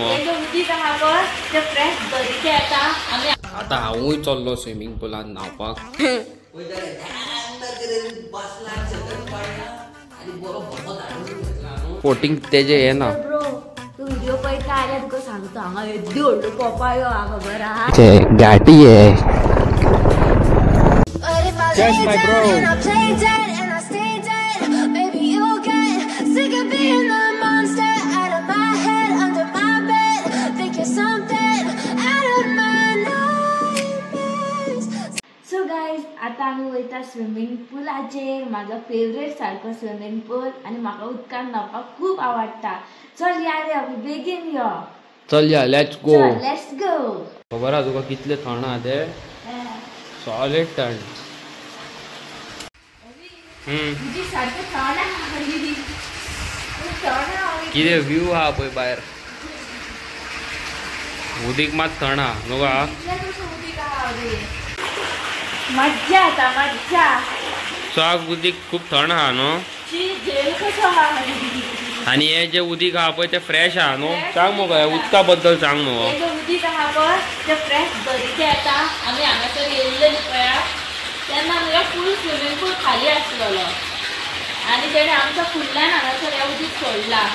आता हांवूय चल्लो स्विमींग पुलान न्हावपाक. बोटिंग तेजे हे ना गाडी आहे. Yes, my bro. So guys, आता आमी वयता स्विमींग पुलाचेर. म्हाजो फेवरेट सारको स्विमींग पूल आनी म्हाका उदकान न्हावपाक खूब आवडटा. चल या रे अभी, बेगीन यो. चल या, let's go. Let's go. खबर आहा तुका कितले थंड आहा ते? सॉलिड थंड. कितें व्यू आहा पळय भायर. उदीक मात थंड आहा न्हू गा. मज्जा येता मज्जा. साग उदीक खूब थंड आहा न्हू. आनी हे जे उदीक आहा पळय ते फ्रेश आहा न्हू. सांग मगो ह्या उदका बद्दल सांग मगो. हे जे उदीक आहा पळय ते फ्रेश दरीचें येता. आमी हांगासर येयल्ले न्ही पळया तेन्ना आमकां फूल स्विमींग पूल खाली आसलेलो आनी तेणें आमच्या फुडल्यान हांगासर हें उदीक सोडलां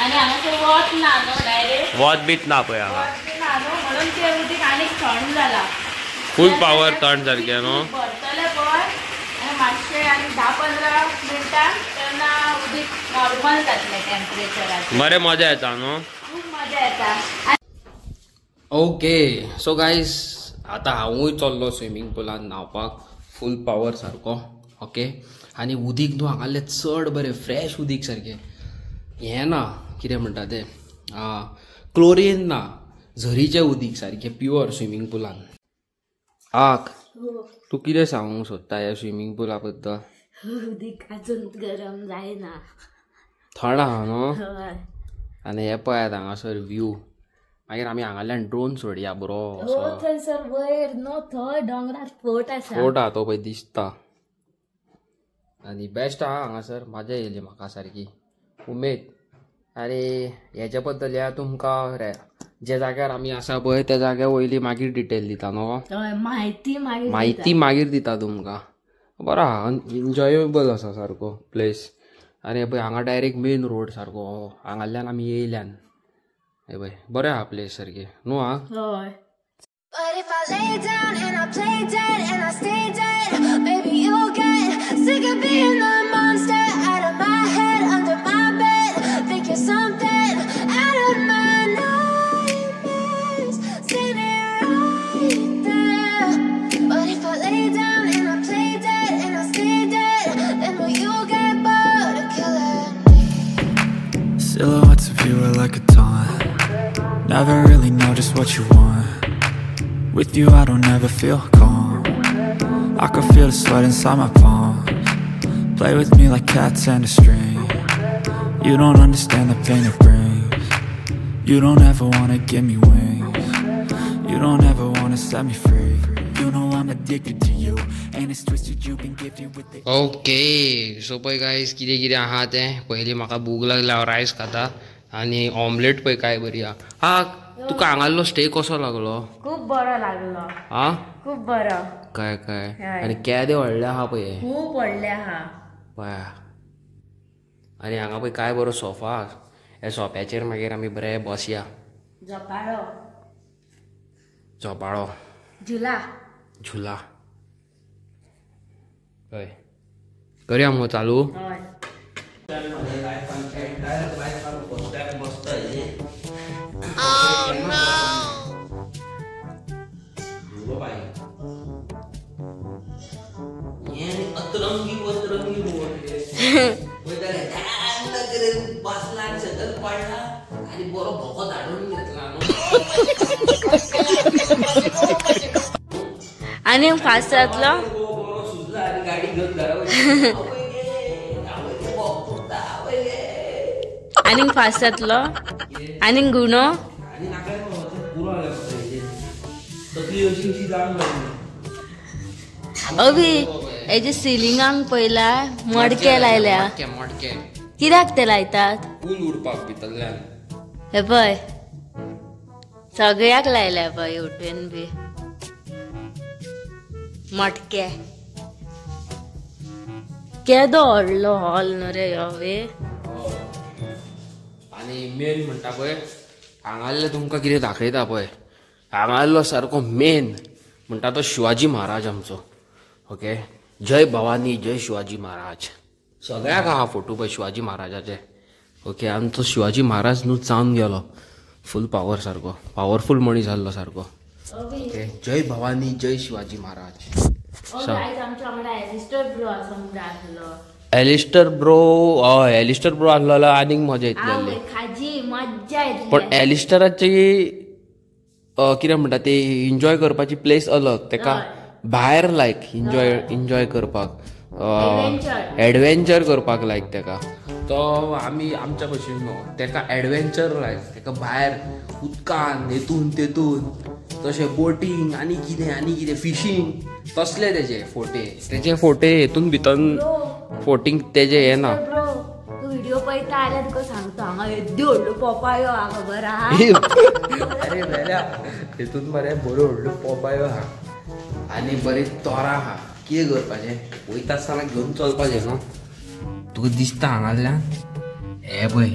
आनी हांगासर वत ना न्हू, डायरेक्ट वत बीत ना पळय हांगा. वत बी ना न्हू म्हणून तें उदीक आनीक थंड जालां. फूल पावर थंड सारकें न्हू. भरतलें पळय आनी मातशें आनी 10-15 मिनटां तेन्ना उदीक नॉर्मल जातलें टेम्परेचराचेर. बरें मजा येता न्हू, खूब मजा येता. ओके सो गायज, आतां हांवूय चल्लो स्विमींग पुलान न्हावपाक फूल पावर सारको. ओके आनी उदीक न्हू हांगासरलें चड बरें फ्रेश उदीक सारकें. हें ना कितें म्हणटा तें क्लोरीन ना, झरीचें उदीक सारकें प्युअर स्विमींग पुलान. आक तूं कितें सांगूंक सोदता ह्या स्विमींग पुला बद्दल? उदीक अजून गरम जायना, थंड आहा न्हू. आनी हे पळयात हांगासर व्यू. मागीर आमी हांगाल्यान ड्रोन सोडया बरो. थंयसर वयर न्हू थंय दोंगरार फोट आसा. फोट आहा तो पळय दिसता. आनी बेस्ट आहा हांगासर, मजा येयली म्हाका सारकी उमेद. आनी हेच्या बद्दल ह्या तुमकां जे जाग्यार आमी आसा पळय त्या जाग्या वयली मागीर डिटेल दिता न्हू. म्हायती मागीर म्हायती मागीर दिता तुमकां. बरो आहा, एन्जॉयेबल आसा सारको प्लेस. आनी हे पळय हांगा डायरेक्ट मेन रोड सारको हांगाल्यान आमी येयल्यान. हे पळय बरें आहा प्लेस सारकें न्हू. हा But if I lay down and I play dead and I stay dead, baby you'll get sick of being the monster. Out of my head, under my bed, think you're something out of my nightmares, standing right there. But if I lay down and I play dead and I stay dead, then will you get bored of killing me? Silhouettes of you are like a taunt. Never really know just what you want. With you I don't ever feel calm. I can feel the sweat inside my palms. Play with me like cats and a string. You don't understand the pain it brings. You don't ever wanna give me wings. You don't ever wanna set me free. You know I'm addicted to you, and it's twisted, you've been gifted with the. Okay so पळय guys कितें कितें आहा तें. पयलीं म्हाका भूक लागली, हांव रायस खाता आनी ऑमलेट पळय काय बरी आहा. हा तुका हांगासलो स्टे कसो लागलो? खूब बरो लागलो. हा खूब बरो. काय काय आनी केदे व्हडले आहा पळय, खूब व्हडले आहा पळय. आनी हांगा पळय काय बरो सोफा आहा. ह्या सोफ्याचेर मागीर आमी बरे बसया. झोपाळो झोपाळो झुला झुला हय करया मगो चालू. हय आनी फास्ट जातलो. आनी फास्ट जातलो आनी गुणो. अभी हेजे सिलिंगांक पयला मडके लायल्या. कित्याक ते लायतात? फूल उडपाक भितरल्यान. हे पळय सगळ्याक लायल्या पळय उठून बी मटके. केदो व्हडलो हॉल न्हू रे ह्यो वे. आनी मेन म्हणटा पळय हांगासरलें तुमकां कितें दाखयता पळय, हांगासरलो सारको मेन म्हणटा तो शिवाजी महाराज आमचो. ओके, जय भवानी जय शिवाजी महाराज. सगळ्याक आहा फोटो पळय शिवाजी महाराजाचे. ओके, आमचो शिवाजी महाराज न्हू जावन गेलो फूल पावर, सारको पावरफूल मनीस जाल्लो सारको. ओके, जय भवानी जय शिवाजी महाराज. एलिस्टर ब्रो, हय एलिस्टर ब्रो आसलो आनीक मजा येतली, पण एलिस्टराची कितें म्हणटा ती एन्जॉय करपाची प्लेस अलग, तेका भायर लायक एन्जॉय एन्जॉय करपाक, एडवेंचर करपाक लायक तेका. तो आमी आमच्या भशेन न्हू, तेका एडवेंचर लायक, तेका भायर उदकान हेतून तेतून तशें बोटींग आनी कितें आनी कितें फिशींग तसले तेजे फोटे, तेजे फोटे हेतून भितर फोटींग तेजे हे ना. व्हिडिओ पळयता जाल्यार तुका सांगता हांगा येद्यो व्हडलो पोपायो आहा, खबर आहा. अरे मेल्या हेतून मरे बरो व्हडलो पोपायो आहा आनी बरी तोरां आहा. कितें करपाचें वयता आसतना घेवन चलपाचें न्हू. तुका दिसता हांगासरल्यान हे पळय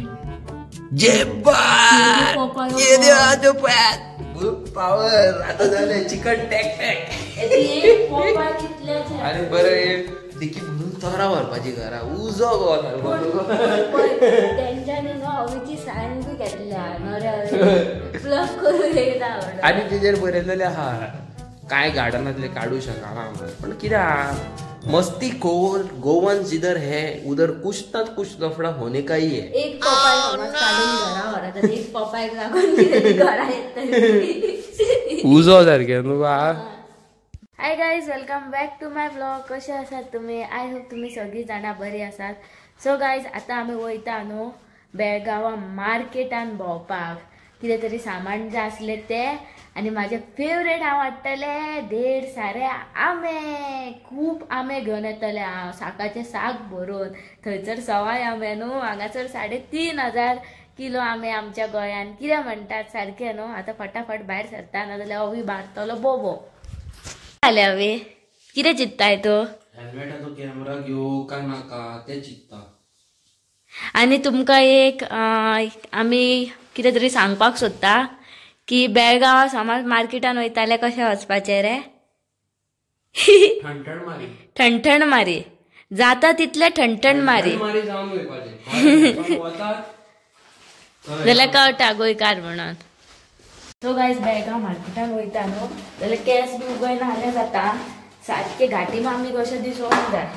पावर आतां जालें चिकन टॅक टॅक. आनी बरें देखी म्हणून तोरां व्हरपाची घरा, उजो गो सारको. तेंच्यांनी न्हू हवेची सायन बी घेतल्या प्लग करून येयला आनी तेजेर बरयलेलें आहा काय गार्डनांतले काडू शकना, पण कितें आहा मस्ती खोर गोवन जिधर है उधर कुछ ना कुछ लफडा होने का ही है. एक पोपाय समज काडून घरा व्हरत, एक पोपायक लागून घरा येतली उजो सारकें न्हू. Hi guys, welcome back to my vlog. कशे आसात तुमी? I hope तुमी सगळीं जाणां बरी आसात. सो गायज आतां आमी वयता न्हू बेळगांवां मार्केटान भोंवपाक, कितें तरी सामान जाय आसलें तें. आनी म्हाजें फेवरेट हांव हाडटलें देड सारे आंबे, खूब आंबे घेवन येतलें हांव, साकाचे साक भरून. थंयसर सवाय आंबे न्हू, हांगासर 3500 किलो आंबे आमच्या गोंयान. कितें म्हणटात सारकें न्हू. आतां फटाफट भायर सरता, नाजाल्यार अवी मारतलो बोबो. जालें अवी, कितें चिंत्ताय तूं? हेल्मेटाचो कॅमेरा घेवं काय नाका तें चिंत्ता. आनी तुमकां एक आमी कितें तरी सांगपाक सोदता की बेळगांवा समज मार्केटान वयताले कशें वचपाचें रे? ठणठण मारी, ठणठण मारी, जाता तितले ठणठण मारी जाल्यार कळटा गोंयकार म्हणून. सो गायज बेळगांव मार्केटान वयता न्हू जाल्यार केंस बी उगयना जाल्यार जाता, सारके घाटी मामी कशें दिसोंक जाय,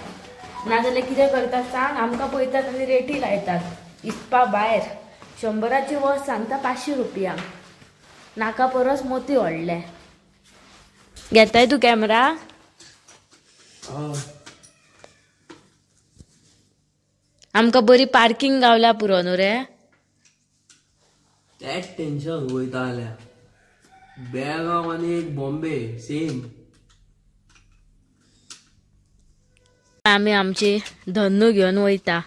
नाजाल्यार कितें करतात सांग, आमकां पळयतात आनी रेटी लायतात इसपा भायर. 100ची वस्त सांगता 500 रुपया, नाका परस मोती व्हडले. घेताय तूं कॅमेरा? आमकां बरी पार्किंग गावल्या पुरो न्हू रे. तेंच टेन्शन वयता जाल्यार बेळगांव आनी एक बॉम्बे सेम. आमी आमची धन्नू घेवन वयता.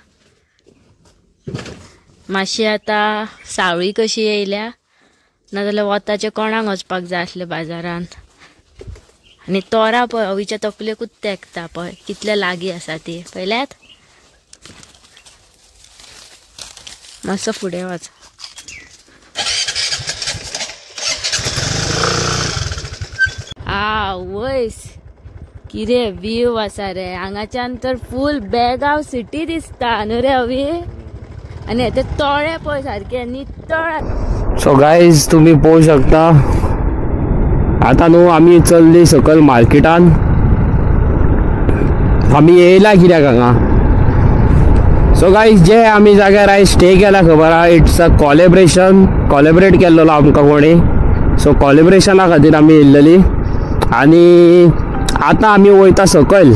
मातशी आतां सावळी कशी येयल्या, नाजाल्यार वताचें कोणाक वचपाक जाय आसलें बाजारांत. आनी तोरां पळय अवीच्या तकलेकूच तेंकता पळय, कितले लागीं आसा ती पळयल्यात. मातसो फुडें वच. आवयस कितें व्यू आसा रे हांगाच्यान, तर फूल बेळगांव सिटी दिसता न्हू रे अवी. आनी ते तळे पळय सारके नितळ. सो गायज तुमी पळोवंक शकता आतां न्हू आमी चल्ली सकयल मार्केटान. आमी येयला कित्याक हांगा. सो गायज जे आमी जाग्यार आयज स्टे केला खबर आहा, it's a collaboration, collaborate केल्लो आमकां कोणी. सो कॉलेब्रेशना खातीर आमी येयल्लेली आनी आतां आमी वयता सकयल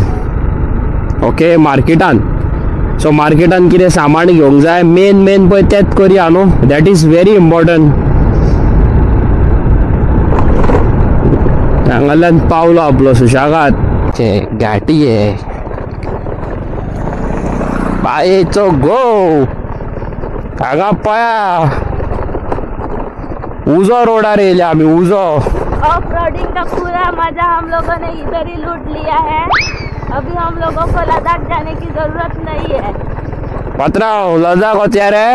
ओके मार्केटान. सो मार्केटान कितें सामान घेवंक जाय मेन मेन पळय तेंच करया न्हू, that is very important. हांगाल्यान पावलो आपलो सुशेगाद. घाटी हे पायेचो गो हांगा पळया उजो रोडार येयले आमी उजो. ऑफ रोडिंग का पूरा मजा हम लोगों ने इधर ही लूट लिया है. अभी हम लोगों को लद्दाख जाने की जरूरत नहीं है. पात्राव लद्दाख वचया रे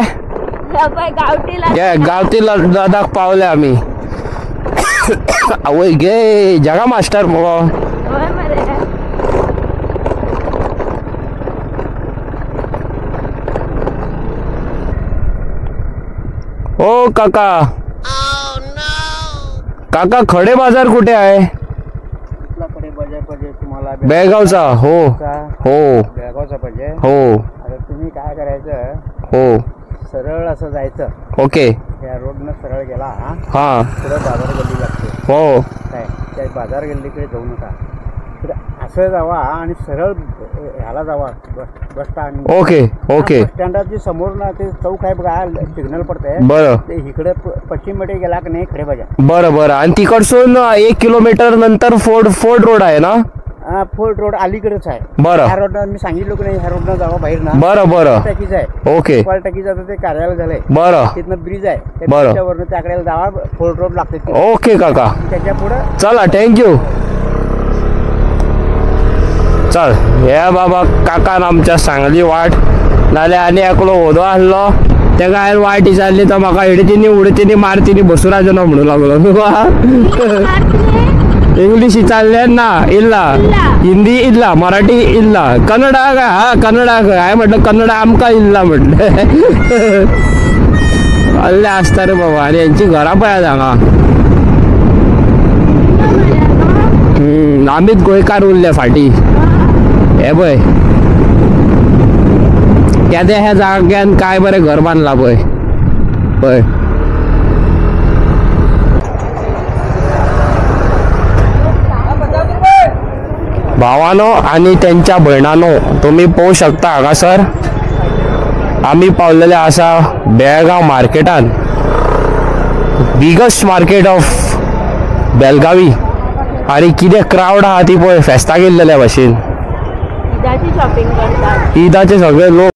गावठी गावठी लद्दाख पावले आमी. आवय गे जगा मास्टर मगो. ओ काका. काका खडे बाजार कुठे आहे? खडे बाजार पाहिजे तुम्हाला? बेळगावचा. हो हो बेळगावचा पाहिजे. हो आता तुम्ही काय करायचं, हो सरळ असं जायचं. ओके. या रोडनं सरळ गेला हा पुढे बाजार गल्ली लागते. हो काय त्या बाजार गल्लीकडे जाऊ नका, असं जावा आणि सरळ ह्याला जावा बस स्टँड. ओके ओके बस स्टँडाच्या समोर ना ते चौक आहे बघा, सिग्नल पडतंय. बरं ते इकडे पश्चिमेकडे गेला की नाही खडे बाजार. बरं बरं. आणि तिकडसून 1 किलोमीटर नंतर फोर्ट रोड आहे ना? फोर्ट रोड अलीकडेच आहे. बरं ह्या रोडनं मी सांगितलं की नाही ह्या रोडनं जावा बाहेर ना. बरं बरं टाकीच आहे. ओके टाकीच आता ते कार्यालय झालंय. बरं तिथनं ब्रिज आहे. बरं त्याच्यावरनं त्याकडे जावा, फोर्ट रोड लागते. ओके काका त्याच्या पुढे चला. Thank you. चल हे बाबा काकान आमच्या सांगली वाट नाल्यार आनी एकलो होदो आसलो तेका हांवें वाट विचारली तो म्हाका इडतीनी उडतीनी मारतीनी बसुराजो ना म्हणूं लागलो. इंग्लिश विचारलें ना इल्ला, हिंदी इल्ला, मराठी इल्ला, कन्नडा काय हा कन्नडा काय हांवें म्हटलं कन्नडा आमकां इल्ला म्हटलें. असले आसता रे बाबा. आनी हेंची घरां पळयात हांगा. आमीच गोंयकार उरले फाटीं. हे पळय केदे ह्या जाग्यान काय बरें घर बांदलां पळय पळय. भावानो आनी तेंच्या भयणानो तुमी पळोवंक शकता हांगासर आमी पावलेले आसा बेळगांव मार्केटान, बिगस्ट मार्केट ऑफ बेलगावी. आनी कितें क्रावड आहा ती पळय, फेस्ताक येयल्लेल्या भाशेन. ईदाची शॉपिंग करतात ईदाचे सगळे लोक.